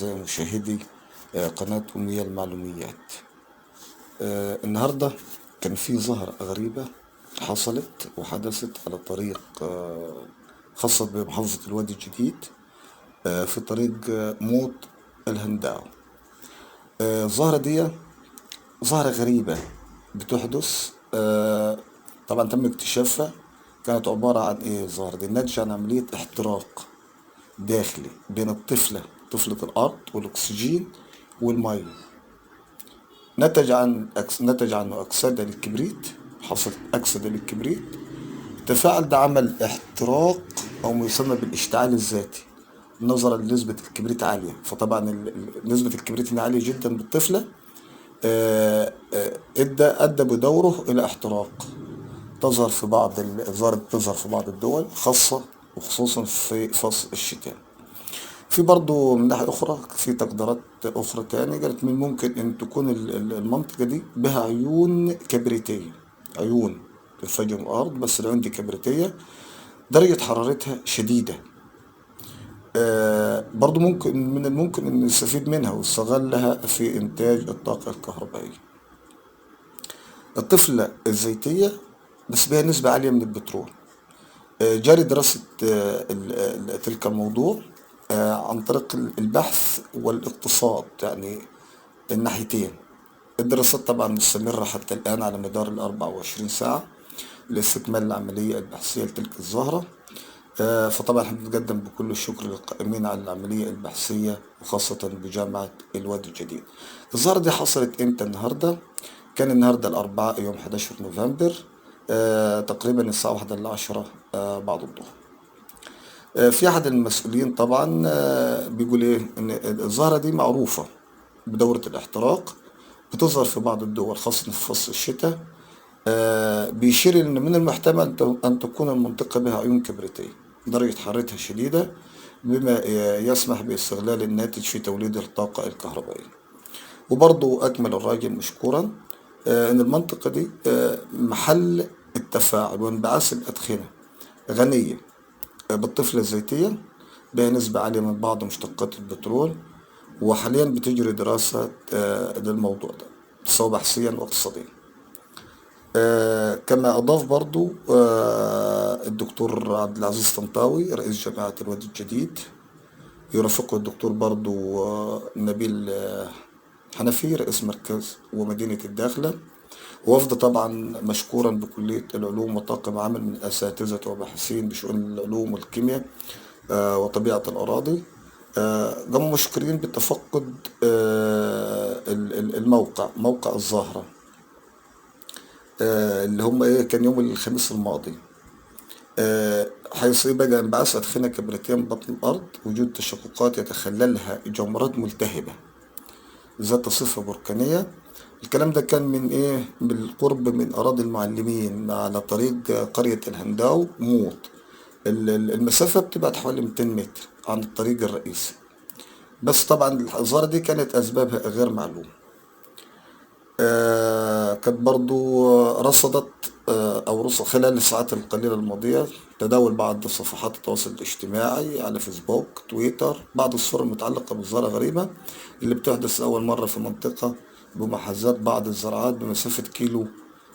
أعزائي مشاهدي قناة أمنية المعلوميات. النهاردة كان في ظاهرة غريبة حصلت وحدثت على طريق خاصة بمحافظة الوادي الجديد، في طريق موط الهنداو. الظاهرة دي ظاهرة غريبة بتحدث، طبعا تم اكتشافها. كانت عبارة عن ايه الظاهرة دي؟ ناتجة عن عملية احتراق داخلي بين الطفلة، طفلة الأرض، والأكسجين والمية. نتج عنه أكسدة للكبريت، حصلت أكسدة للكبريت. التفاعل ده عمل احتراق أو ما يسمى بالاشتعال الذاتي، نظرا لنسبة الكبريت عالية. فطبعا نسبة الكبريت هنا عالية جدا بالطفلة، أدى بدوره إلى احتراق تظهر في بعض ظهرت تظهر في بعض الدول، خاصة وخصوصا في فصل الشتاء. في برضو من ناحية أخرى في تقديرات أخرى تاني قالت من ممكن أن تكون المنطقة دي بها عيون كبريتية، عيون تنفجر من الأرض، بس العيون دي كبريتية درجة حرارتها شديدة. برضو من الممكن أن نستفيد منها واستغلها في إنتاج الطاقة الكهربائية. الطفلة الزيتية بس بها نسبة عالية من البترول. جاري دراسة تلك الموضوع عن طريق البحث والاقتصاد، يعني الناحيتين. الدراسات طبعا مستمرة حتى الآن على مدار ال 24 ساعة لاستكمال العملية البحثية لتلك الظاهرة. فطبعا احنا بنتقدم بكل الشكر للقائمين على العملية البحثية وخاصة بجامعة الوادي الجديد. الظاهرة دي حصلت امتى؟ النهاردة. كان النهاردة الأربعاء يوم 11 نوفمبر، تقريبا الساعة واحدة إلا 10، بعد الظهر. في أحد المسؤولين طبعا، بيقول إيه؟ إن الظاهرة دي معروفة بدورة الاحتراق، بتظهر في بعض الدول خاصة في فصل الشتاء. بيشير إن من المحتمل أن تكون المنطقة بها عيون كبريتية درجة حرارتها شديدة، بما يسمح باستغلال الناتج في توليد الطاقة الكهربائية. وبرضو أكمل الراجل مشكورا، إن المنطقة دي، محل التفاعل وانبعاث الأدخنة غنية، بالطفلة الزيتية، بها نسبة عالية من بعض مشتقات البترول، وحاليا بتجري دراسة، للموضوع ده سواء بحثيا واقتصاديا. كما أضاف برضو، الدكتور عبد العزيز طنطاوي رئيس جامعة الوادي الجديد، يرافقه الدكتور برضو، نبيل، حنفي رئيس مركز ومدينة الداخلة، ووفد طبعا مشكورا بكلية العلوم وطاقم عمل من أساتذة وباحثين بشؤون العلوم والكيمياء، وطبيعة الأراضي. قاموا مشكورين بتفقد، الموقع، موقع الظاهرة، اللي هم إيه كان يوم الخميس الماضي، حيث بقى انبعاث أدخنة كبريتية من بطن الأرض، وجود تشققات يتخللها جمرات ملتهبة ذات صفة بركانية. الكلام ده كان من إيه؟ بالقرب من أراضي المعلمين على طريق قرية الهنداو موط. المسافة بتبعد حوالي 200 متر عن الطريق الرئيسي، بس طبعا الظاهرة دي كانت أسبابها غير معلومة. كانت برضو رصدت، أو رصد خلال الساعات القليلة الماضية تداول بعض صفحات التواصل الاجتماعي على فيسبوك، تويتر، بعض الصور المتعلقة بالظاهرة غريبة اللي بتحدث أول مرة في منطقة بمحاذاة بعض الزراعات بمسافة كيلو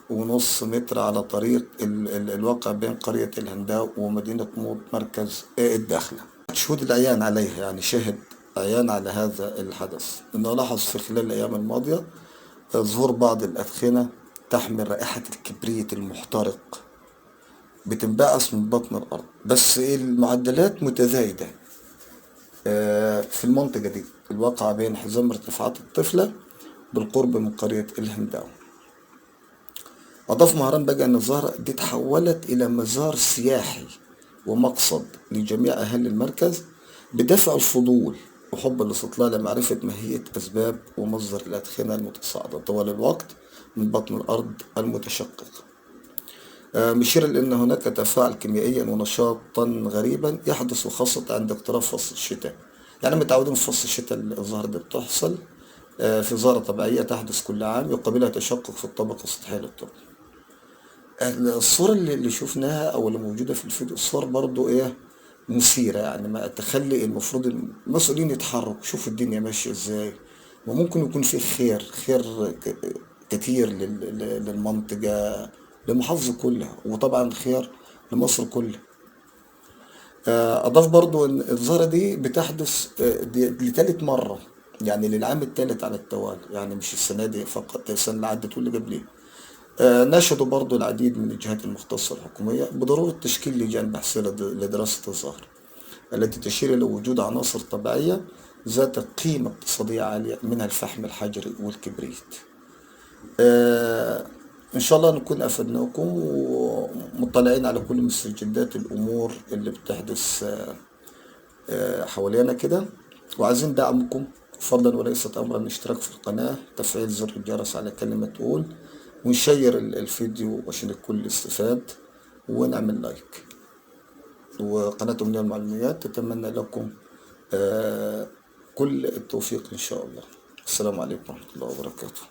ونص متر على طريق الواقع بين قرية الهنداو ومدينة موط مركز الداخلة. شهود العيان عليها، يعني شهد عيان على هذا الحدث، إنه لاحظ في خلال الأيام الماضية ظهور بعض الأدخنة تحمل رائحة الكبريت المحترق بتنبعث من بطن الأرض، بس المعدلات متزايدة، في المنطقة دي الواقعة بين حزام ارتفاعات الطفلة بالقرب من قرية الهنداو. أضاف مهران بقى أن الظاهرة دي تحولت إلى مزار سياحي ومقصد لجميع أهل المركز بدافع الفضول وحب الاستطلاع لمعرفة ماهية أسباب ومصدر الأدخنة المتصاعدة طوال الوقت من بطن الأرض المتشقق. مشيرا لأن هناك تفاعل كيميائيا ونشاطا غريبا يحدث خاصة عند اقتراب فصل الشتاء. يعني متعودين في فصل الشتاء الظاهرة دي بتحصل، في ظاهرة طبيعية تحدث كل عام يقابلها تشقق في الطبقة السطحية للتربة. الصورة اللي شفناها أو اللي موجودة في الفيديو، الصور برضو إيه، مثيرة، يعني ما تخلي المفروض المسؤولين يتحركوا، شوفوا الدنيا ماشية ازاي، وممكن يكون في خير خير كتير للمنطقة، للمحافظة كلها، وطبعا خير لمصر كلها. أضاف برضو أن الظاهرة دي بتحدث لثالث مرة، يعني للعام الثالث على التوالي، يعني مش السنة دي فقط، السنة اللي عدت واللي قبليها. ناشدوا برضو العديد من الجهات المختصة الحكومية بضرورة تشكيل لجان بحثية لدراسة الظاهرة التي تشير إلى وجود عناصر طبيعية ذات قيمة اقتصادية عالية، منها الفحم الحجري والكبريت. إن شاء الله نكون أفدناكم ومطلعين على كل مستجدات الأمور اللي بتحدث حوالينا كده، وعايزين دعمكم فضلا وليست أمرا، الاشتراك في القناة، تفعيل زر الجرس على كلمة all، ونشير الفيديو عشان الكل يستفاد، ونعمل like. وقناة أمنية المعلومات تتمنى لكم كل التوفيق إن شاء الله. السلام عليكم ورحمة الله وبركاته.